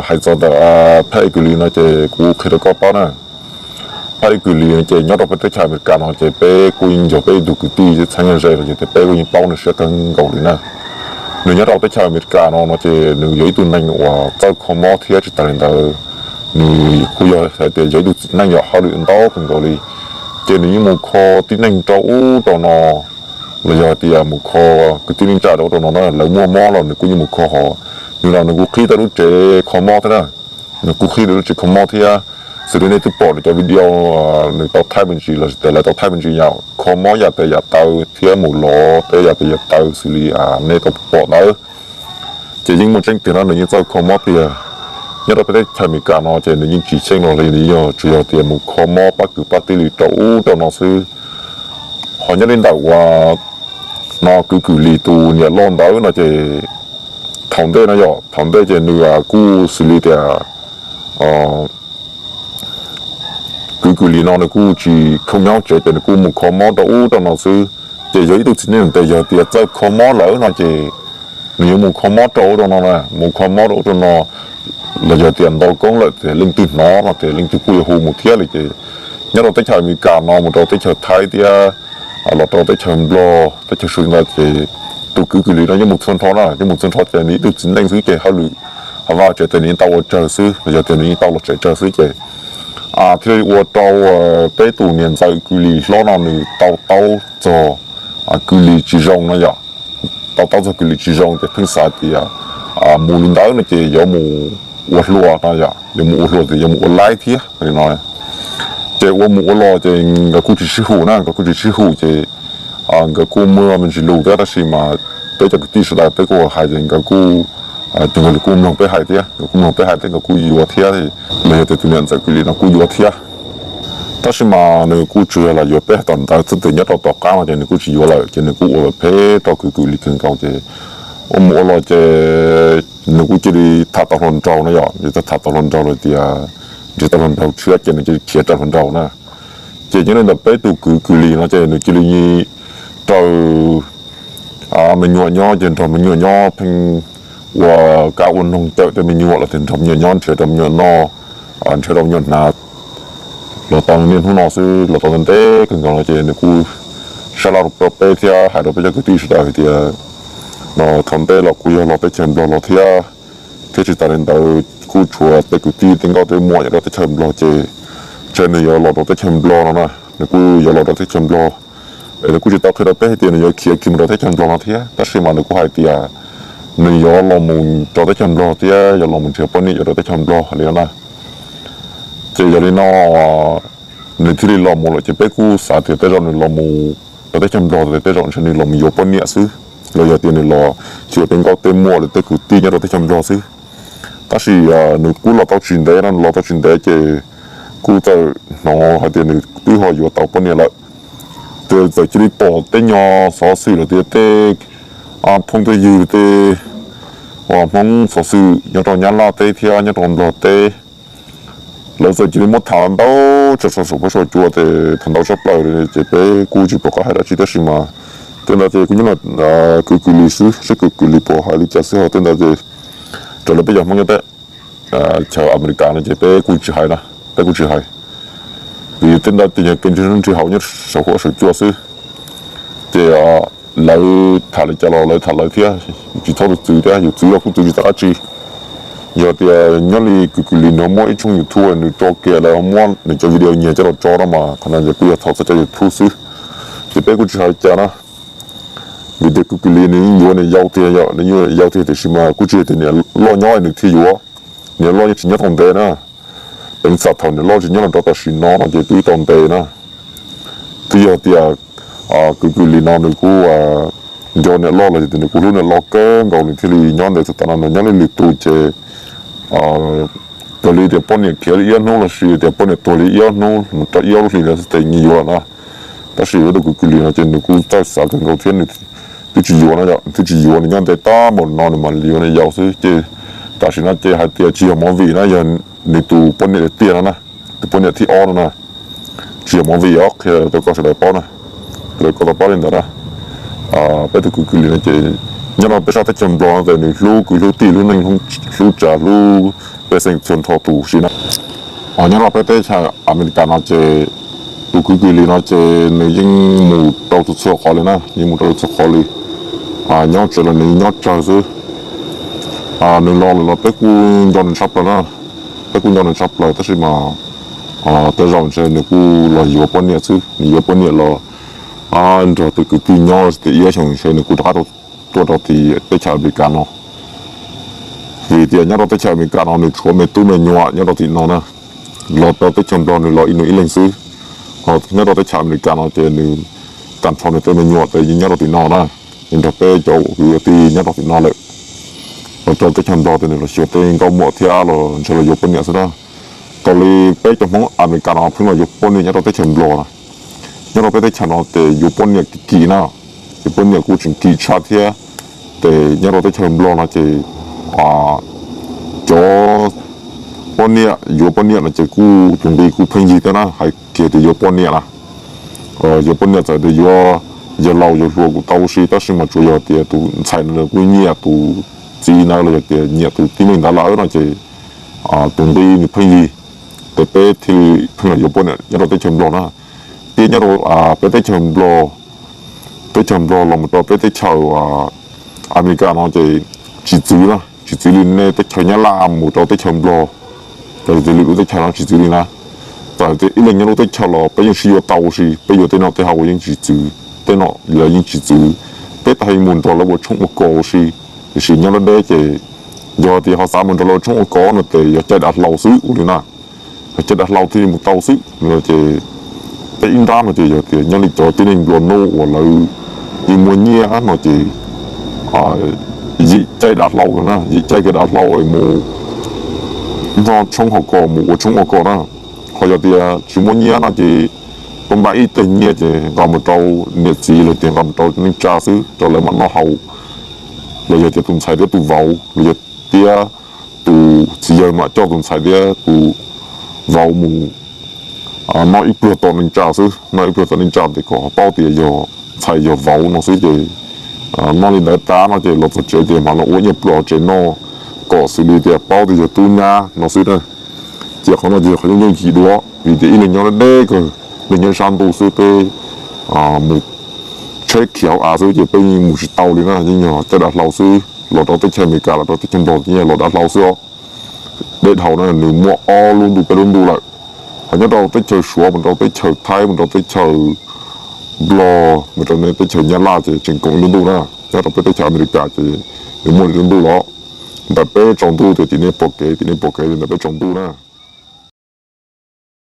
Hais txog ntawm phab ib kwv li no ces kuv qhia rau koj paub na. Phab ib kwv li no ces nyob rau peb teb chaws Amelikas no ces peb kuj yeej yog peb ib tug kwv tij txheeb ze los yog tias peb kuj yeej paub nws siab kawg nkaus li na. Nws nyob rau teb chaws Amelikas no no ces nws yog ib tug neeg uas txawj kho mob thiab tsis tas li ntawd nws kuj yog hais tias yog ib tug txiv neej yog hauj lwm ntau kawg nkaus li. Ces nws yeej mus kho tib neeg rau ub rau no los yog tias mus kho kwv tij neej tsa rau ub rau no na, lawv muaj mob los nws kuj yeej mus kho hos. Nws los nws kuj qhib tau lub tsev kho mob thiab na. Nws kuj qhib tau lub tsev kho mob thiab. Xws li nej twb pom nws cov video nws tau thaij me ntsis los tias lawv tau thaij me ntsis yam kho mob yam tes yam taw thiab mus lov tej yam tes yam taw xws li nej tau pom ntawd. Ces yeej muaj tseeb tiag no nws yeej txawj kho mob tiag. Nyob rau peb teb chaws Amelikas no ces nws yeej tsis xyeej los li, nws yog tsuas yog tias mus kho mob pab kwv pab tij li rau ub rau no xwb. Hos nyob li ntawm uas no kwv Kwm Lis tus niam loj ntawd no ces thaum ntej no yog thaum ntej ces nws kuj xws li tias kwv Kwm Lis no nws kuj tsis khoom nyob tsev ces nws kuj mus kho mob rau ub rau no xwb. Ces yog ib tug txiv neej tes yog tias txawj kho mob lawm no ces nws yuav mus kho mob rau ub rau no na, mus kho mob rau ub rau no los yog tias nto koob lawm ces leej twg hnov no ces leej twg kuj yuav hu mus thiab li. Ces nyob rau teb chaws Amelikas no mus rau teb chaws Thaib thiab los rau teb chaws Nplog teb chaws Suav ntawd ces tus kwv Kwm Lis no nyob mus txhua nrho na, nyob mus txhua nrho ces nws ib tug txiv neej xwb ces hauj lwm hauv vaj tsev ces nws yeej tau ua tsawg xwb los yog tias nws yeej tau los tsev tsawg xwb ces thiaj li ua rau peb tus niam ntxawm Kwm Lis hlob no nws tau taub txog Kwm Lis tsis zoo no yom. Tau taub txog Kwm Lis tsis zoo ces pheej xav tias mus li ntawd no ces yuav mus ua hluas no yom, yuav mus ua hluas ces yuav mus ua laib thiab li no. Ces ua mus ua los ces nkawd kuj tsis sib hum na, nkawd kuj tsis sib hum ces nkawd kuj muaj me ntsis lus thiab tab sis mas peb cov kwv tij sawv daws peb kuj hais ces nkawd kuj, ces nkawd kuj mloog peb hais thiab, nkawd kuj mloog peb hais thiab nkawd kuj yuav thiab, los yog tias tus niam ntxawm Kwm Lis no kuj yuav thiab. Tab sis mas nws kuj tsuas yog los yuav peb hais tom ntawd xwb ces nyob rau tom qab no ces nws kuj tsis yuav lawm ces nws kuj ua phem rau kwv Kwm Lis kawg nkaus ces ua mus ua los ces nws kuj cia li tham tau hluas nraug no yom, yog tham tau hluas nraug lawm tias nrhiav tau hluas nraug tshiab ces nws cia li khiav raws hluas nraug na. Ces nyob li ntawm peb tus kwv Kwm Lis no ces nws cia li raws me nyuam nyob ces nrog me nyuam nyob pheej ua kab ua noog cawm tej me nyuam los tias nrog me nyuam nyob nrhiav rau me nyuam noj, nrhiav rau me nyuam hnav los tau niaj hnub no xwb los tau ntev kawg nkaus no ces nws kuj sab laj rau peb thiab hais rau peb cov kwv tij sawv daws hais tias no thaum ntej los kuj yog los teb chaws Nplog los thiab, thiab tsis tas li ntawd kuj tshuav tej kwv tij tej nkauj tej muam nyob rau teb chaws Nplog ces ntshe nws yuav los rau teb chaws Nplog no na, nws kuj yuav los rau teb chaws Nplog. Es nws kuj tsis tau qhia rau peb hais tias nws yuav khiav kiag mus rau teb chaws Nplog no thiab tab sis mas nws kuj hais tias nws yuav los mus rau teb chaws Nplog thiab yuav los mus nrhiav poj niam yuav rau teb chaws Nplog li no na. Ces yog li no nws thiaj li los mus lawm ces peb kuj xav tias tej zaum nws los mus rau teb chaws Nplog ces tej zaum ntshe nws los mus yuav poj niam xwb, los yog tias nws los xyuas tej nkauj tej muam los tej kwv tij nyob rau teb chaws Nplog xwb. Tab sis nws kuj los tau tsis ntev no, los tau tsis ntev ces kuj txawm hnov hais tias nws twb ho yuav tau poj niam lawm. Ces txawm cia li pom tej nyuag xov xwm los tias tej phooj tej ywg tej Hmoob xov xwm nyob rau Nyab Laj teb thiab nyob rau Nplog teb, lawv txawm cia li muab tham ntau tshaj saum huab saum cua ces tham ntau tshaj plaws li ces peb kuj tsis pom qab hais dab tsi tab sis mas tej ntawd ces kuj nyob kwv Kwm Lis xwb, saib kwv Kwm Lis puas hais li cas xwb ho tej ntawd ces raws li peb cov Hmoob nyob teb chaws Amelikas no ces peb kuj tsis hais na, peb kuj tsis hais. Vim tej ntawd ces yog kev nrhiav noj nrhiav haus nyob saum huab saum cua xwb. Ces lawv tham li cas los lawv tham lawv thiab, tsis txhob tus txwv thiab, yus txwv los kuj txwv tsis tau dab tsi. Yog tias nyob li kwv Kwm Lis nws muaj ib tshooj YouTube nws tso kiag lawv muab nws cov video nyiag coj los tso no mas qhov no ces kuj yog thaum txog cov YouTube xwb, ces peb kuj tsis hais li cas na. Vim tias kwv Kwm Lis nws yeej yuav niam yau tiag, yog nws yuav niam yau tiag tiam sis mas kuj tsis yog tias niam loj nyob nws thiaj yuav, niam loj yeej tsis nyob tau ntev na. Peev xwm thaum niam loj tsis nyob los rau tam sim no no ces twb tau ntev na. Twb yog tias kwv Kwm Lis no nws kuj nco niam loj los yog tias nws kuj hlub niam loj kawg nkaus nws thiaj li nyob ntev txog tav no, nws nyob li lwm tus ces raws li tias poj niam khiav li ib ob hnub los sis tias poj niam tuag li ib ob hnub mus rau ib ob lub hlis ntawd xwb ces nyias yuav lawm na. Tab sis peb tus kwv Kwm Lis no ces nws kuj txawj xav kawg nkaus thiab nws twb tsis yuav no, nws twb tsis yuav, nws nyob ntev tab npaum no nws mam li yuav niam yau xwb ces tam sim no ces hais tias tsis yog movie na, yog nws tus poj niam tiag tiag no na, tus poj niam thib ob no na. Tsis yog movie os, qhia rau koj sawv daws paub na, rau koj tau paub li ntawd na. Peb tus kwv Kwm Lis no ces nyob rau peb sab teb chaws Nplog no ces nws hlub kwv hlub tij hlub neej hlub tsav hlub pej xeem txhua txhua tus si na. Nyob rau peb teb chaws Amelikas no ces tus kwv Kis Lis no ces nws yeej mus rau txhua txhua qhov li na, yeej mus rau txhua qhov li. Nyob tsev los nws nyob tsawg xwb. Nws los los peb kuj nco nws tshaj plaws na, peb kuj nco nws tshaj plaws tab sis mas tej zaum ntshe nws kuj los yuav poj niam xwb, nws yuav poj niam los nrog tej kwv tij nyob tias ib xyoos ntshe nws kuj rov qab tuaj rau tim teb chaws Amelikas no. Vim tias nyob rau teb chaws Amelikas no nws tshuav me tub me nyuam nyob rau tim no na, los rau teb chaws Nplog nws los ib nus ib leeg xwb. Ho nyob rau teb chaws Amelikas no ces nws tag nrho nws tej me nyuam ces yeej nyob rau tim no na, nrog peb cov kwv tij nyob rau tim no lawm. Los rau teb chaws Nplog ces nws los xyuas tej nkauj muam thiab los ntshe los yuav poj niam xwb na. Raws li peb cov Hmoob Amelikas no pheej los yuav poj niam nyob rau teb chaws Nplog na. Nyob rau peb teb chaws no ces yuav poj niam kim kim na, yuav poj niam kuj tseem kim tshaj thiab. Ces nyob rau teb chaws Nplog no ces cov poj niam yuav poj niam no ces kuj tus nqi kuj pheej yig thiab na, hais kiag tias yuav poj niam na. Yuav poj niam txawm tias yuav yawg laus yawg hluas kuj tau si tab sis mas tsuas yog tias tus ntxhais no kuj nyiam tus txiv ntawd los yog tias nyiam tus tib neeg ntawd lawm no ces tus nqi nws pheej yig, ces peb thiaj li pheej los yuav poj niam nyob rau teb chaws Nplog na. Thiab nyob rau peb teb chaws Nplog, teb chaws Nplog los mus rau peb teb chaws Amelikas no ces tsis txwv na, tsis txwv li nej teb chaws Nyab Laj mus rau teb chaws Nplog, los yog tias lwm lub teb chaws no tsis txwv li na. Txawm tias ib leeg nyob lub teb chaws los peb yeej sib yuav tau si, peb yuav tej noj tej haus yeej tsis txwv, tej no lawv yeej tsis txwv. Peb tag mus nrog lawv ua tshoob ua kos si, tiam sis nyob deb deb ces yog tias ho xav mus nrog lawv ua tshoob ua kos no ces yog caij dav hlau xwb ua li na. Yog caij dav hlau thiaj li mus tau xwb no ces peb ib nrab no ces yog tias nyob li cov tib neeg nplua nuj uas lawv yeej muaj nyiaj no ces yim caij dav hlau na, yim caij kiag dav hlau es mus noj tshoob hauv kos, mus ua tshoob ua kos na. Ho yog tias tsis muaj nyiaj no ces tuaj npaj ib teg nyiaj ces nqa mus rau niam txiv los tias nqa mus rau neej tsa xwb rau lawv mam noj haus. Los yog tias tus ntxhais thiab tus vauv los yog tias tus txiv yawg mam coj tus ntxhais thiab tus vauv mus noj ib pluag tom neej tsa xwb, noj ib pluag tom neej tsa ces kom paub tias yog ntxhais yog vauv no xwb ces noj li ntawd tas no ces los txog tsev ces mam los ua nyiaj pluag tsev noj, kom xws li tias paub tias yog tub nyab no xwb na. Ces qhov no ces yog qhov yooj yooj yim dua vim tias ib leeg nyob deb deb kawg, ib leeg nyob sab ntuj xwb peb mus tsheb khiav hauv av xwb ces peb yeej mus tsis tau li na, yeej yog caij dav hlau xwb. Los rau teb chaws Amelikas los rau teb chaws Nplog ces yeej los dav hlau xwb os. Dej dhau na nws muaj ob lub ntuj peb lub ntuj lawm. Ho nyob rau teb chaws Suav mus rau teb chaws Thaib mus rau teb chaws Nplog mus rau teb chaws Nyab Laj ces tseem koom ib lub ntuj na. Nyob rau peb teb chaws Amelikas ces nws muaj li lub ntuj los ntawm peb tsaus ntuj ces tim nej pom kev, tim nej pom kev ntawm peb tsaus ntuj na.